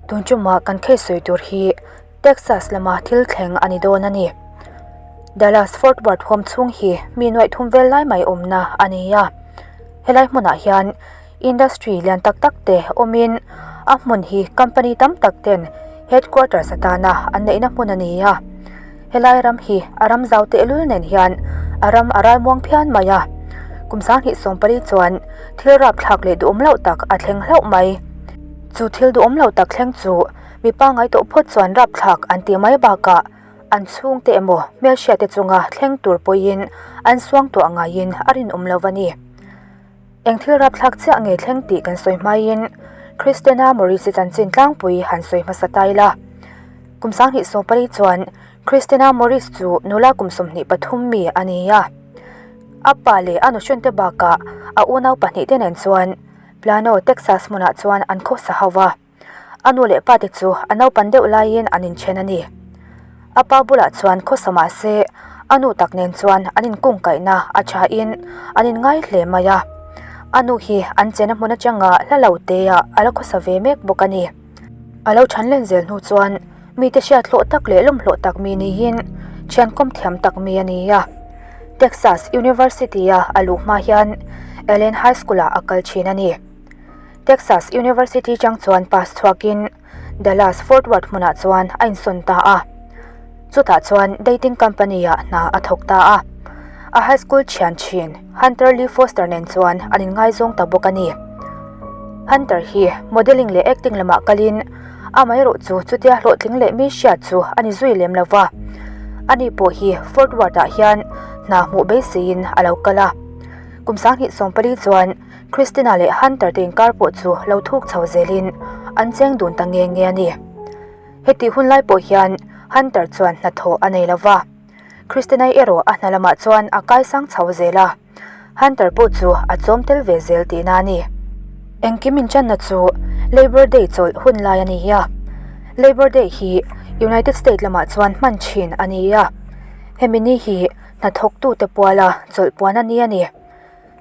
Tun ṭuma kan case sawi tur hi Texas lama thil thleng a ni dawn a ni. Dallas Fort Worth huam chhung hi mi nuaih thum vel lai mai awmna a ni a. Helai hmunah hian industry lian tak tak te awmin a hmun hi company tam tak ten headquarters atana an neihna hmun a ni a. Helai ram hi a ram zau tehlul nen hian a ram a ralmuang phian mai a. Kum 2014 chuan thil rapthlak leh duhawm loh tak a thleng hlauh mai. Chu thil duhawm lo tak thleng chu mi pangngai tawh phawt chuan rapthlak an tih mai bakah an chhungte emaw hmelhriatte chunga thleng tur pawhin an suangtuah ngaiin a rinawm lo a ni. Eng thil rapthlak chiah nge thleng tih kan sawi hmaiin Christina Morris-i chanchin tlangpui han sawi hmasa ta ila. Kum 2014 chuan Christina Morris chu nula kum 23 mi a ni a. A pa leh a nuhrinte bakah a unau pahnihte nen chuan Plano, Texas hmunah chuan an khawsa ho va. A nu leh pate chu a naupan deuh laiin an inthen a ni. A pa bulah chuan khawsa mah se, a nu tak nen chuan an inkungkaihna a thain an inngai hle mai a. A nu hi an chena hmun atanga hla lo teah a la khawsa ve mek bawk a ni. A lo than len zel hnu chuan mite hriat hlawh tak leh lawm hlawh tak mi niin thian kawm thiam tak mi a ni a. Texas University-a a luh hma hian Allen High School-ah a kal thin a ni. Texas University chang chuan pass chhuakin Dallas Fort Worth hmunah chuan a insawn ta a. Chutah chuan dating company-ah hna a thawk ta a. A high school thian thin Hunter Lee Foster nen chuan an inngaizawng ta bawk a ni. Hunter hi modelling leh acting lamah kalin amaherawh chu chutia hlawhtling leh mi hriat chu a ni zui lem lo va. Ani pawh hi Fort Worth-ah hian hna hmuh beiseiin a lo kal a. Kum 2014 chuan Christina leh Hunter te inkar pawh chu lo thuk chho zelin an cheng dun ta nge nge a ni. Heti hun lai pawh hian Hunter chuan hnathawh a nei lo va. Christina-i erawh a hna lamah chuan a kaisang chho zel a, Hunter pawh chu a chawm tel ve zel tihna a ni. Engkim inchanna chu Labor Day chawlh hun lai a ni a. Labor Day hi United State lamah chuan hman thin a ni a. Hemi ni hi hnathawktute puala chawlh puan a ni a ni.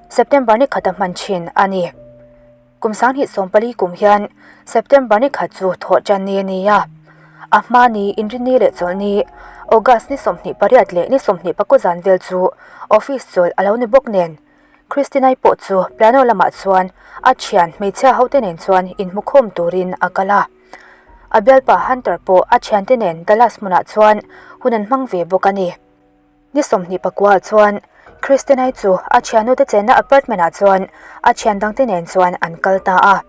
September ni khata hman thin a ni. Kum 2014 kum hian September ni khat chu thawh tan ni a ni a. A hma ni Inrini leh chawlhni August ni 28 leh ni 29 zan vel chu office chawlh a lo ni bawk nen Christina-i pawh chu piano lamah chuan a thian hmeichhia hote nen chuan inhmukhawm turin a kal a. A bialpa Hunter pawh a thiante nen Dallas hmunah chuan hun an hmang ve bawk a ni. Ni 24 chuan Christina-i chu a thiannute chenna apartment-ah chuan a thian dangte nen chuan an kal ta a.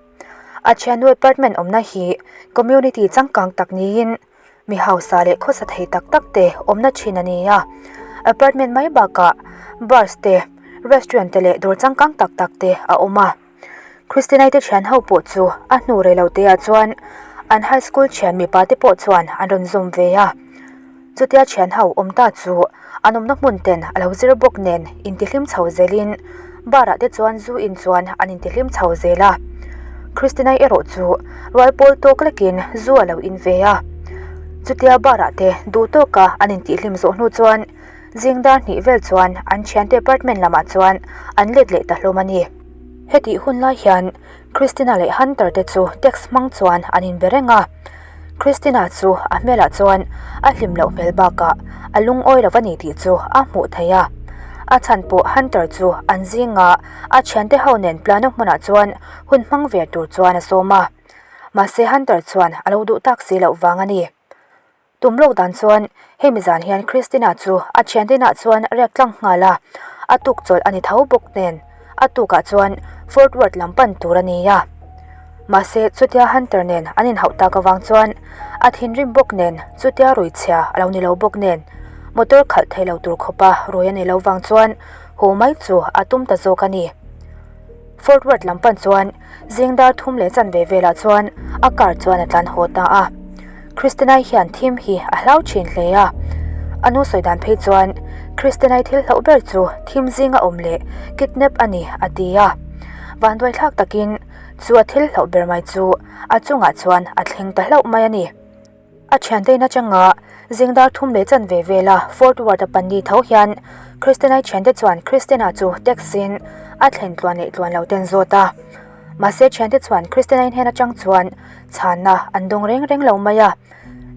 A thiannu apartment awmna hi community changkang tak niin mi hausa leh khawsa thei tak tak te awmna thin a ni a. Apartment mai bakah bars te, restaurant te leh dawr changkang tak tak te a awm a. Christina-i te thian ho pawh chu a hnu rei lo te ah chuan an high school thian mipa te pawh chuan an rawn zawm ve a. Chutia thian ho awm ta chu an awmna hmun ten a lo zir bawk nen intihlim chho zelin bar ah te chuan zu in chuan an intihlim chho zel a. Christina-i erawh chu rual pawl tawk lekin zu a lo in ve a. Chutia bar ah te duh tawka an intihlim zawh hnu chuan zing dar hnih vel chuan an thiante apartment lamah chuan an let leh ta hlawm a ni. Hetih hun lai hian Christina leh Hunter te chu text hmang chuan an inbe reng a. Christina chu a hmelah chuan a hlim loh hmel bakah a lungawi lo a ni tih chu a hmuh theih a. A chhan pawh Hunter chu an zinga a thiante ho nen Plano hmunah chuan hun hmang ve tur chuan a sawm a. Mahse Hunter chuan a lo duh tak si loh vang a ni. Tum lawk dan chuan hemi zan hian Christina chu a thiante inah chuan riak tlang nghal a, a tuk chawlh a ni tho bawk nen a tukah chuan Fort Worth lam pan tur a ni a. Mahse chutia Hunter nen an inhauh tak avang chuan a thinrim bawk nen chutia rui chhia a lo ni lo bawk nen motor khalh thei lo tur khawpa rui a ni lo vang chuan haw mai chu a tum ta zawk a ni. Fort Worth lam pan chuan zing dar thum leh chanve velah chuan a car chuan a tlan haw ta a. Christina-i hian thim hi a hlau thin hle a. A nu sawi dan phei chuan Christina-i thil hlauh ber chu thim zinga awm leh kidnap a ni a ti a. Vanduai thlak takin chu a thil hlauh ber mai chu a chungah chuan a thleng ta hlauh mai a ni. A thiante in atanga zing dar thum leh chanve vela Fort Worth a pan ni tho hian Christina-i thiante chuan Christina chu text in a thlen tluan leh tluan lo ten zawt a. Mahse thiante chuan Christina-i hnen atang chuan chhanna an dawng reng reng lo mai a.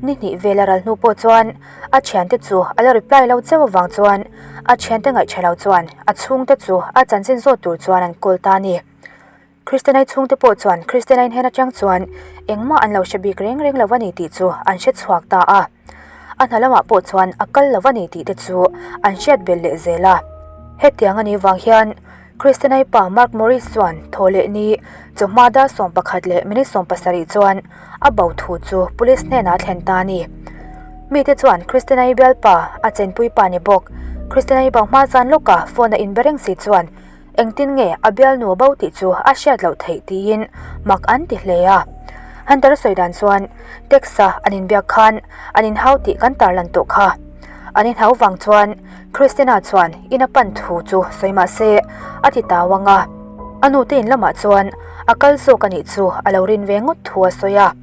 Ni hnih vel a ral hnu pawh chuan a thiante chu a la reply lo cheu avang chuan a thiante ngaihṭha lo chuan a chhungte chu a chanchin zawt tur chuan an call ta a ni. Kristianai chhungte pawh chuan Kristianai hnen atang chuan engmah an lo hre bik reng reng lo a ni tih chu an hre chhuak ta a. A hna lamah pawh chuan a kal lo a ni tih te chu an hriat belh leh zel a. Hetiang a nih vang hian Kristianai pa Mark Morris chuan thaw leh ni chawhma dar 11 leh minute 17 chuan a bo thu chu police hnenah a thlen ta a ni. Mite chuan Kristianai bialpa a chenpui pa ni bawk Kristianai bo hma zan lawka phone a inbe reng si chuan Engtin nge a bialnu a bo tih chu a hriat loh theih tiin mak an ti hle a. Hunter sawi dan chuan text a an inbiak khan an inhau tih kan tarlan tawh kha. An inhau vang chuan Christina chuan in a pan thu chu sawi mah se a ti tau ang a. A nu te in lamah chuan a kal zawk a nih chu a lo rin ve ngawt thu a sawi a.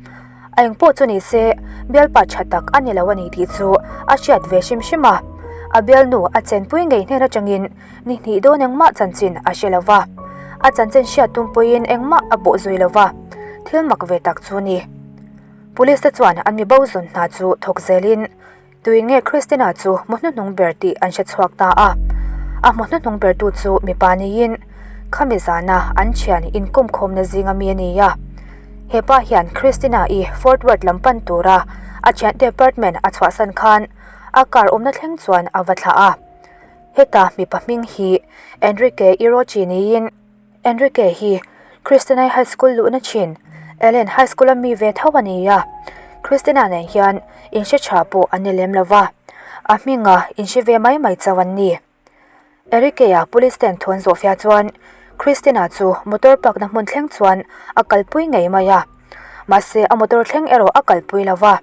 A engpawh chu ni se bialpa tha tak a ni lo a ni tih chu a hriat ve hrim hrim a. A bialnu a chenpui ngei hnen atangin Ni hnih dawn engmah chanchin a hre lo va, a chanchin hriat tum pawhin engmah a bawh zui lo va, thil mak ve tak chu ni. Police te chuan an mi bo zawn hna chu thawk zelin tuin nge Christina chu hmu hnuhnung ber tih an hre chhuak ta a. A hmu hnuhnung ber tu chu mipa niin khami zana an thian inkawmkhawmna zinga mi a ni a. He pa hian Christina-i Fort Worth lam pan tura a thiante apartment a chhuahsan khan a car awmna thleng chuan a va thlah a. Heta mipa hming hi Enrique Irochi niin Enrique hi Christina High School luhna thin Ellen High School a mi ve tho a ni a, Christina nen hian inhre tha pawh an ni lem lo va, a hminga inhre ve mai mai chauh an ni. Enrique-a police ten thu an zawh fia chuan Christina chu motor park na hmun thleng chuan a kalpui ngei mai a, mahse a motor thleng erawh a kalpui lo va.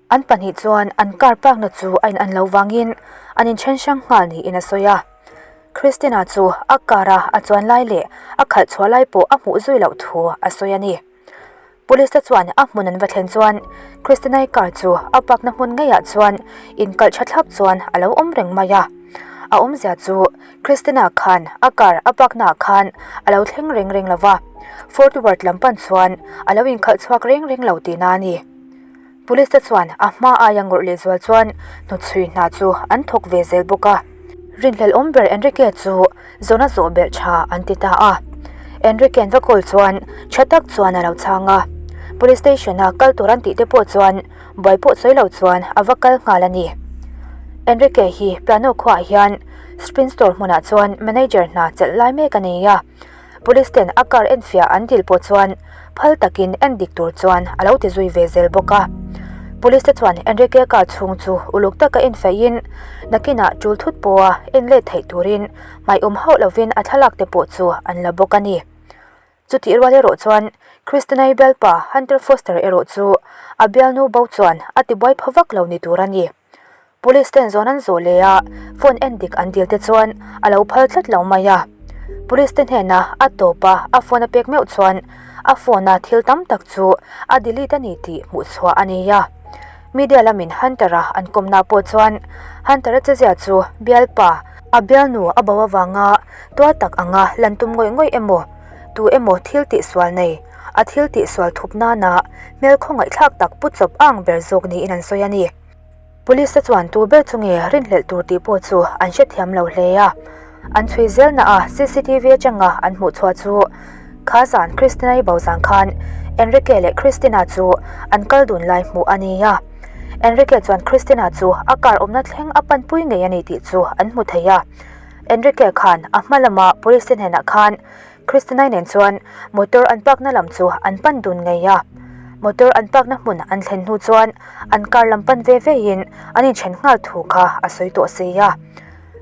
An pahnih chuan an car park na chu a in an lo vangin an inthen hrang nghal niin a sawi a. Christina chu a car a a chuan lai leh a khalh chhuah lai pawh a hmuh zui loh thu a sawi a ni. Police te chuan a hmun an va thlen chuan Christina-i car chu a park na hmun ngeiah chuan inkalh tha thlap chuan a lo awm reng mai a. A awmzia chu Christina khan a car a park naah khan a lo thleng reng reng lo va, Fort Worth lam pan chuan a lo inkhalh chhuak reng reng lo tihna a ni. Police te chuan a hma aia ngawrh leh zual chuan hnuchhui hna chu an thawk ve zel bawk a. Rinhlelh awm ber Enrique chu zawna zawh belh tha an ti ta a. Enrique an va call chuan tha tak chuan a lo chhang a. Police station a kal tur an tih te pawh chuan buai pawh sawi lo chuan a va kal nghal a ni. Enrique hi Plano khuaah hian Spin Store hmunah chuan manager hna chelh lai mek a nei a. Police ten a car enfiah an dil pawh chuan phal takin en dik tur chuan a lo ti zui ve zel bawk a. Police te chuan Enrique car chhung chu uluk taka enfeihin nakinah tul thut pawha en let theih turin hmaiawm hauh lovin a thlalak te pawh chu an la bawk a ni. Chutih rual erawh chuan Christina-i bialpa Hunter Foster erawh chu a bialnu bo chuan a tibuai pha vak lo ni tur a ni. Police ten zawn an zawh leh a, phone en dik an dil te chuan a lo phal tlat lo mai a. Police te hnena a tawp a, a phone a pek meuh chuan a phone a thil tam tak chu a delete a ni tih hmuh chhuah a ni a. Media lamin Hunter-a an kawmna pawh chuan Hunter-a chezia chu bialpa, a bialnu a bo avanga tual tak anga lan tum ngawih ngawih emaw, tu emaw thil tihsual nei, a thil tihsual thup nana hmel khawngaihthlak tak pu chawp ang ber zawk niin an sawi a ni. Police te chuan tu ber chu nge rinhlelh tur tih pawh chu an hrethiam lo hle a. An chhui zelna a cctv atanga an hmuh chhuah chu kha zan Christina-i bo zan khan Enrique leh Christina chu an kal dun lai hmuh a ni a. Enrique chuan Christina chu a car awmna thleng a panpui ngei a ni tih chu an hmu thei a. Enrique khan a hma lama police te hnenah khan Christina-i nen chuan motor an park na lam chu an pan dun ngei a. Motor an park na hmun an thlen hnu chuan an car lam pan ve ve in an inthen nghal thu kha a sawi tawh si a.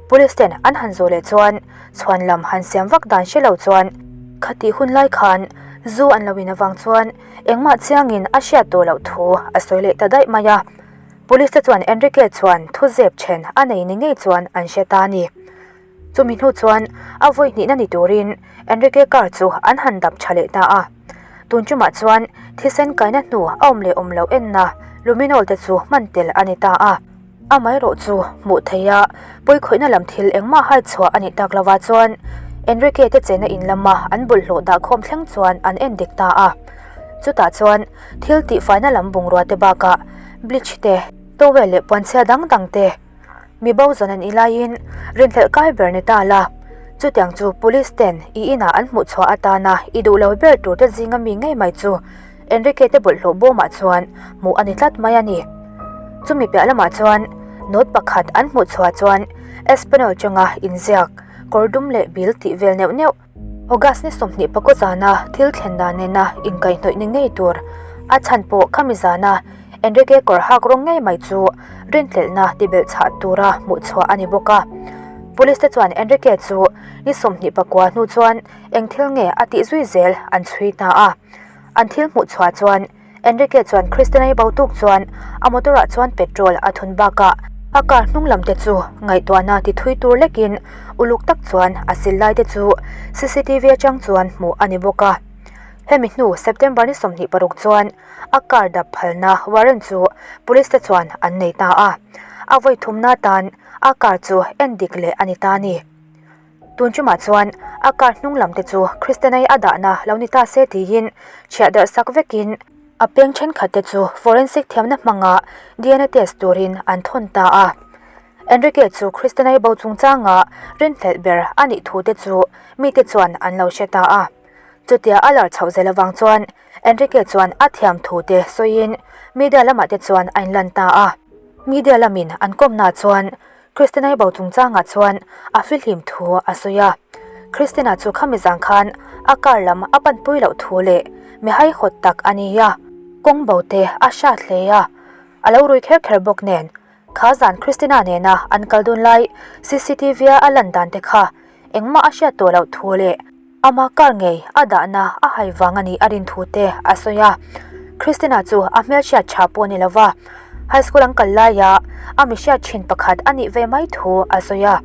Police ten an han zawh leh chuan chhuan lam han siam vak dan hre lo chuan khatih hun lai khan zu an lo in avang chuan engmah chiangin a hriat tawh loh thu a sawi leh ta daih mai a. Police te chuan Enrique chuan thu zep then a nei ni ngei chuan an hre ta a ni. Chumi hnu chuan a vawi hnihna ni turin Enrique car chu an han dap tha leh ta a. Tun tumah chuan thisen kaina hnu a awm leh awm loh enna luminol te chu hman tel a ni ta a. Amaherawh chu hmuh theih a pawikhawihna lam thil engmah hai chhuah a nih tak lovah chuan Enrique te chena in lama an bawlhhlawh dahkhawm thleng chuan an en dik ta a. Chutah chuan thil tihfaina lam bungrua te bakah bleach te, towel leh puanchhia dang dang te mi bo zawn an i laiin rinhlelh kai ber ni ta la. Chutiang chu police ten i inah an hmuh chhuah atana i duh lo ber tur te zinga mi ngei mai chu Enrique te bawlhhlawh bawmah chuan hmuh a ni tlat mai a ni. Chumi piah lamah chuan note pakhat an hmuh chhuah chuan Espanol changa inziak kawr dum leh bil tih vel neuh neuh. August ni 20 pakua zana thil thlen dan nena inkaihhnawih ni ngei tur a chhan pawh khami zana Enrique kawr hak rawng ngei mai chu rinhlelhna tibelh chhah tura hmuh chhuah a ni bawk a. Police te chuan Enrique chu ni 20 pakua hnu chuan eng thil nge a tih zui zel an chhui ta a. An thil hmuh chhuah chuan Enrique chuan Christina-i bo tuk chuan a motor ah chuan petrol a thun bakah a car hnung lam te chu ngaihtuahna ti thui tur lekin uluk tak chuan a sil lai te chu cctv atang chuan hmuh a ni bawk a. Hemi hnu September ni 26 chuan a car dap phalna warrant chu police te chuan an nei ta a, a vawi thumna tan a car chu en dik leh a ni ta a ni. Tun chumah chuan a car hnung lam te chu Kristianai a dahna lo ni ta se tiin chhiah darh sak vekin a peng thenkhat te chu forensic thiamna hmanga dna test turin an thawn ta a. Enrique chu Kristianai bo chungchanga rinhlelh ber a nih thu te chu mite chuan an lo hre ta a. Chutia a lar chhoh zel avang chuan Enrique chuan a thiam thu te sawiin media lamah te chuan a inlan ta a. Media lamin an kawmna chuan Christina-i bo chungchangah chuan a fihlim thu a sawi a. Christina chu khami zang khan a car lam a panpui loh thu leh mi haihawt tak a ni a, kawng bo te a hrat hle a, a lo rui kher kher bawk nen. Kha zan Christina nena an kal dun lai CCTV-a a lan dan te kha engmah a hriat tawh loh thu leh Ama car ngei a dahna a hai vang a nih a rin thu te a sawi a. Christina chu a hmelhriat tha pawh a ni lova, high school an kal laia a mihriat thin pakhat a nih ve mai thu a sawi a.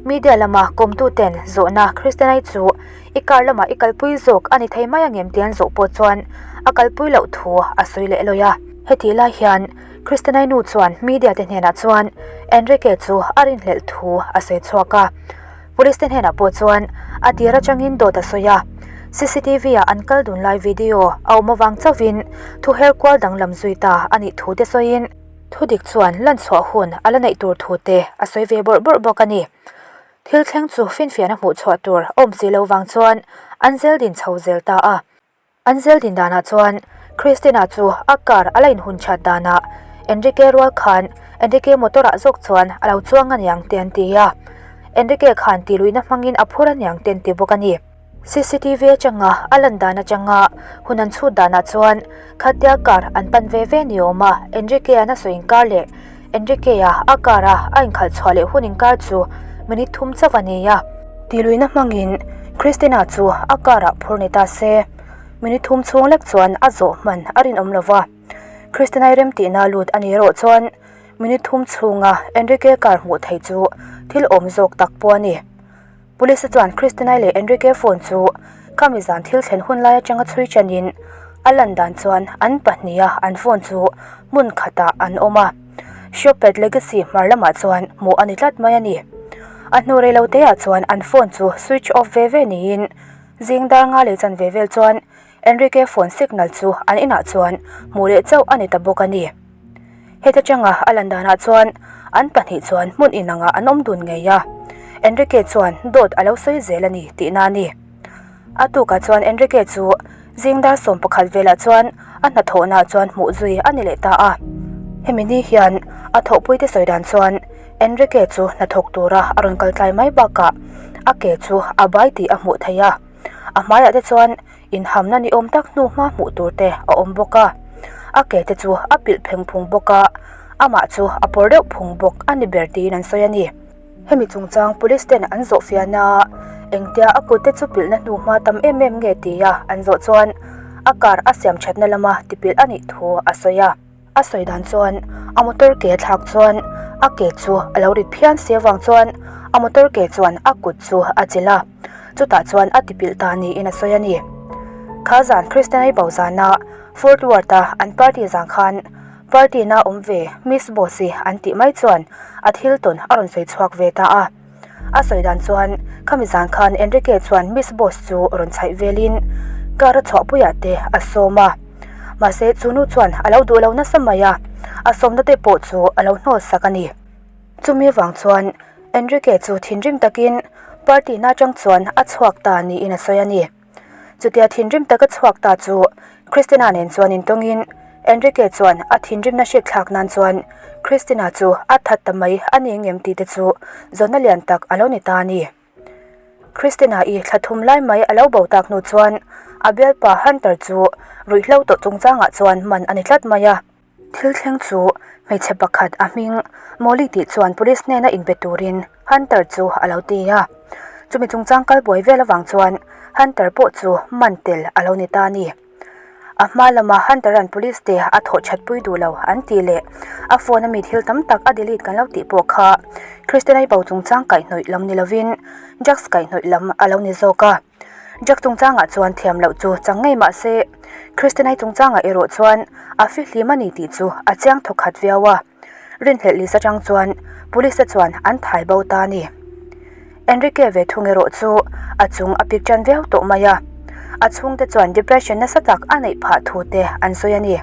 Media lama kawmtu ten zawhna Christina-i chu i car lamah i kalpui zawk a ni thei mai angem tih an zawh pawh chuan a kalpui loh thu a sawi leh lawi a. Hetih lai hian Christina-i nu chuan media te hnenah chuan Enrique chu a rinhlelh thu a sawi chhuak a. Police te hnenah pawh chuan a tir atangin dawt a sawi a, cctv ah an kal dun lai video a awm avang chauhin thu her kual danglam zui ta a nih thu te sawiin thu dik chuan lan chhuah hun a la neih tur thu te a sawi ve bawrh bawrh bawk a ni. Thil thleng chu finfiahna hmuh chhuah tur a awm si lo vang chuan an zel din chho zel ta a. An zel din danah chuan Christina chu a car a la inhun that danah Enrique rual khan Enrique motor ah zawk chuan a lo chuang aniang te an ti a, Enrique khan tihluihna hmangin a phur aniang te an ti bawk a ni. Cctv atanga a lan dan atanga hun an chhut danah chuan khatia car an pan ve ve ni awm a, Enrique an a sawi inkar leh Enrique-a a car a a inkhalh chhuah leh hun inkar chu minute thum chauh a ni a. Tihluihna hmangin Christina chu a car ah phur ni ta se, minute thum chhung lek chuan a zawh hman a rinawm lo va. Christina-i remtihna lut a nih erawh chuan minute thum chhunga Enrique car hmuh theih chu thil awm zawk tak pawh a ni. Police chuan Christina leh Enrique phone chu khami zan thil thlen hun lai atanga chhui ṭanin a lan dan chuan an pahniha an phone chu hmun khatah an awm a. Shopet Legacy hmar lamah chuan hmuh a ni tlat mai a ni. A hnu rei lo teah chuan an phone chu switch off ve ve niin zing dar nga leh chanve vel chuan Enrique phone signal chu an inah chuan hmuh leh chauh a ni ta bawk a ni. Heta changa a lan danah chuan an pahnih chuan hmun inangah an awm dun ngei a, Enrique chuan dawt a lo sawi zel a ni tihna a ni. A tukah chuan Enrique chu zing dar 11 velah chuan a hnathawhnaah chuan hmuh zui a ni leh ta a. Hemi ni hian a thawhpuite sawi dan chuan Enrique chu hnathawk tura a rawn kal tlai mai bakah a ke chu a bai tih a hmuh theih a. A hmaiah te chuan inhamna ni awm tak hnu hma hmuh tur te a awm bawk a, a ke te chu a pilh pheng phung bawk a, amah chu a pawr deuh phung bawk a ni ber tiin an sawi a ni. Hemi chungchang police ten an zawh fiahna a, engtia a kut te chu pilhna hnu hma tam em em nge tia an zawh chuan a car a siam thatna lama tipilh a nih thu a sawi a. A sawi dan chuan a motor ke a thlak chuan a ke chu a lo rit phian si avang chuan a motor ke chuan a kut chu a chilh a, chutah chuan a tipilh ta niin a sawi a ni. Kha zan Christian-i bo zana Fort Worth-a an party zang khan party na awm ve Miss Boss-i an tih mai chuan a thil tawn a rawn sawi chhuak ve ta a. A sawi dan chuan khami zan khan Enrique chuan Miss Boss chu rawn chhaih velin car a chhuahpuiah te a sawm a. Mahse chu nu chuan a lo duh lo nasa mai a, a sawmna te pawh chu a lo hnawl sak a ni. Chumi avang chuan Enrique chu thinrim takin party na atang chuan a chhuak ta niin a sawi a ni. Chutia thinrim taka chhuak ta chu Christina nen chuan intawngin Enrique chuan a thinrimna hriatthlak nan chuan Christina chu a that ta mai a ni ngem tih te chu zawhna lian tak a lo ni ta a ni. Christina-i thla thum lai mai a lo bo tak hnu chuan a bialpa Hunter chu ruihhlo tawh chungchangah chuan man a ni tlat mai a. Thil thleng chu hmeichhe pakhat a hming Molly tih chuan police hnena inbe turin Hunter chu a lo ti a. Chumi chungchang kal buai vel avang chuan Hunter pawh chu man tel a lo ni ta a ni. A hma lama Hunter-a'n police te a thawh that pui duh lo an tih leh a phone a mi thil tam tak a delete kan lo tih pawh kha Christian-i bo chungchang kaihhnawih lam ni lovin drugs kaihhnawih lam a lo ni zawk a. Jack chungchangah chuan thiam loh chu chang ngei mah se, Christianai chungchangah erawh chuan a fihlim a ni tih chu a chiang thawkhat viau a. Rinhlelh list atang chuan police te chuan an thai bo ta a ni. Enrique ve thung erawh chu a chung a pik tan viau tawh mai a, a chhungte chuan depression nasa tak a neih phah thu te an sawi a ni.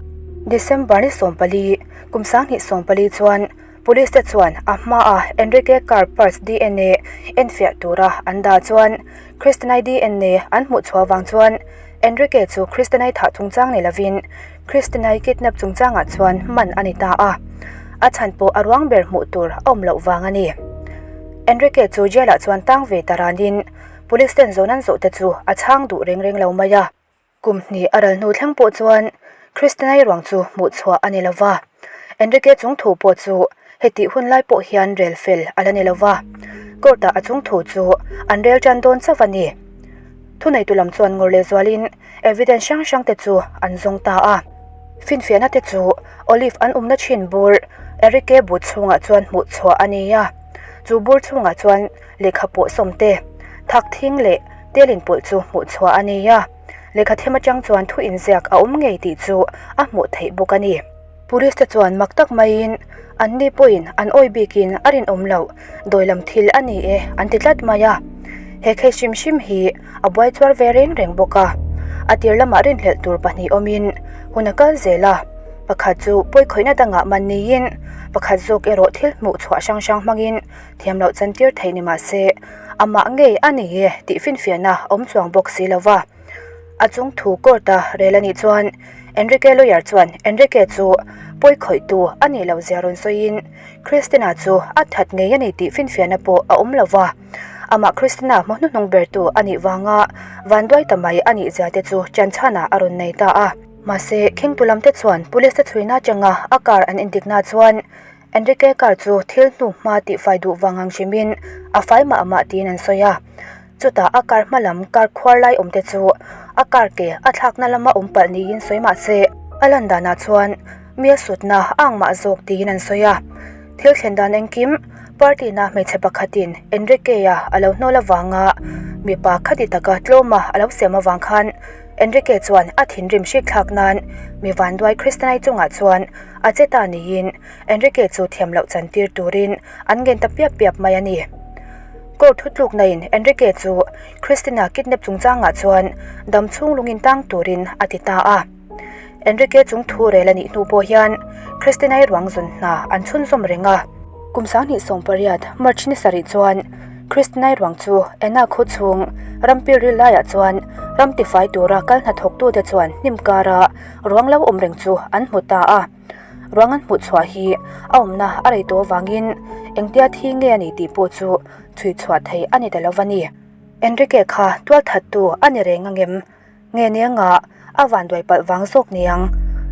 December ni 14, kum 2024 chuan Police te chuan a hmaa Enrique car parts dna enfiah tura an dah chuan Christianai dna an hmuh chhuah vang chuan Enrique chu Christianai thah chungchang ni lovin Christianai kidnap chungchangah chuan man a ni ta a, a chhan pawh a ruang ber hmuh tur a awm loh vang a ni. Enrique chu jail ah chuan tang ve ta ranin Police ten zawn an zawh te chu a chhang duh reng reng lo mai a. Kum hnih a ral hnu thleng pawh chuan Christinai ruang chu hmuh chhuah a ni lo va, Enrique chung thu pawh chu hetih hun lai pawh hian rel fel a la ni lo va, court-ah a chung thu chu an rel tan dawn chauh a ni. Thuneitu lam chuan ngawr lehzualin evidence hrang hrang te chu an zawng ta a. Finfiahna te chu Olive an awmna thin bur Enrique but chhungah chuan hmuh chhuah a ni a, chu bur chhungah chuan lehkha pawh sawm te, thak thing leh tel inpawlh chu hmuh chhuah a ni a, lehkha them atang chuan thu inziak a awm ngei tih chu a hmuh theih bawk a ni. Police te chuan mak tak maiin an ni pawhin an awi bikin a rinawm loh dawi lam thil a ni e an ti tlat mai a, he case hrim hrim hi a buai chuar ve reng reng bawk a, a tir lamah rinhlelh tur pahnih awmin hun a kal zel a, pakhat chu pawikhawihna dangah man niin pakhat zawk erawh thil hmuh chhuah hrang hrang hmangin Thiam loh chantir theih ni mah se, amah ngei a ni e tih finfiahna awm chuang bawk si lo va. A chung thu court-a rel a nih chuan Enrique lawyer chuan Enrique chu pawi khawihtu a nih loh zia rawn sawiin Christina chu a that ngei a ni tih finfiahna pawh a awm lo va. Amah Christina hmu hnuhnung bertu a nih vanga vanduai ta mai a nih zia te chu chanchhanah a rawn nei ta a. Mahse, khingtu lamte chuan police te chhuina atanga a car an indikna chuan Enrique car chu thil hnu hma tihfai duh vang ang hrimin a fai mah mah tiin an sawi a. Chutah a car hma lam car khuar lai awm te chu a car ke a thlakna lama awm palh niin sawi mah se a lan danah chuan mi a sutna a ang mah zawk tiin an sawi a. Thil thlen dan engkim party na hmeichhe pakhatin Enrique-a a lo hnawl avanga mipa khati taka tlawma a lo siam avang khan Enrique chuan a thinrim hrikthlak nan mi vanduai Christianai chungah chuan A che ta niin Enrique chu thiam loh chan tir turin an ngen ta piap piap mai a ni. Court thutlukna-in Enrique chu Christina kidnap chungchangah chuan dam chhung lungin tang turin a ti ta a. Enrique chung thu rel a nih hnu pawh hian Christina-i ruang zun hna an chhunzawm reng a. Kum 2018 March ni sarih chuan Christina-i ruang chu Ena khaw chhung rampiril laiah chuan ram tifai tura kal hnathawktute chuan hnim kara Ruang lo awm reng chu an hmu ta a, ruang an hmuh chhuah hi a awmna a rei tawh avangin engtia thi nge a ni tih pawh chu chhui chhuah theih a ni ta lo va ni. Enrique kha tualthattu a ni reng angem? Nge nianga a vanduai palh vang zawk niang?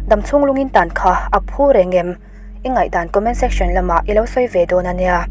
Damchhung lungin tan kha a phu reng em? I ngaihdan comment section lamah i lo sawi ve dawn a nia.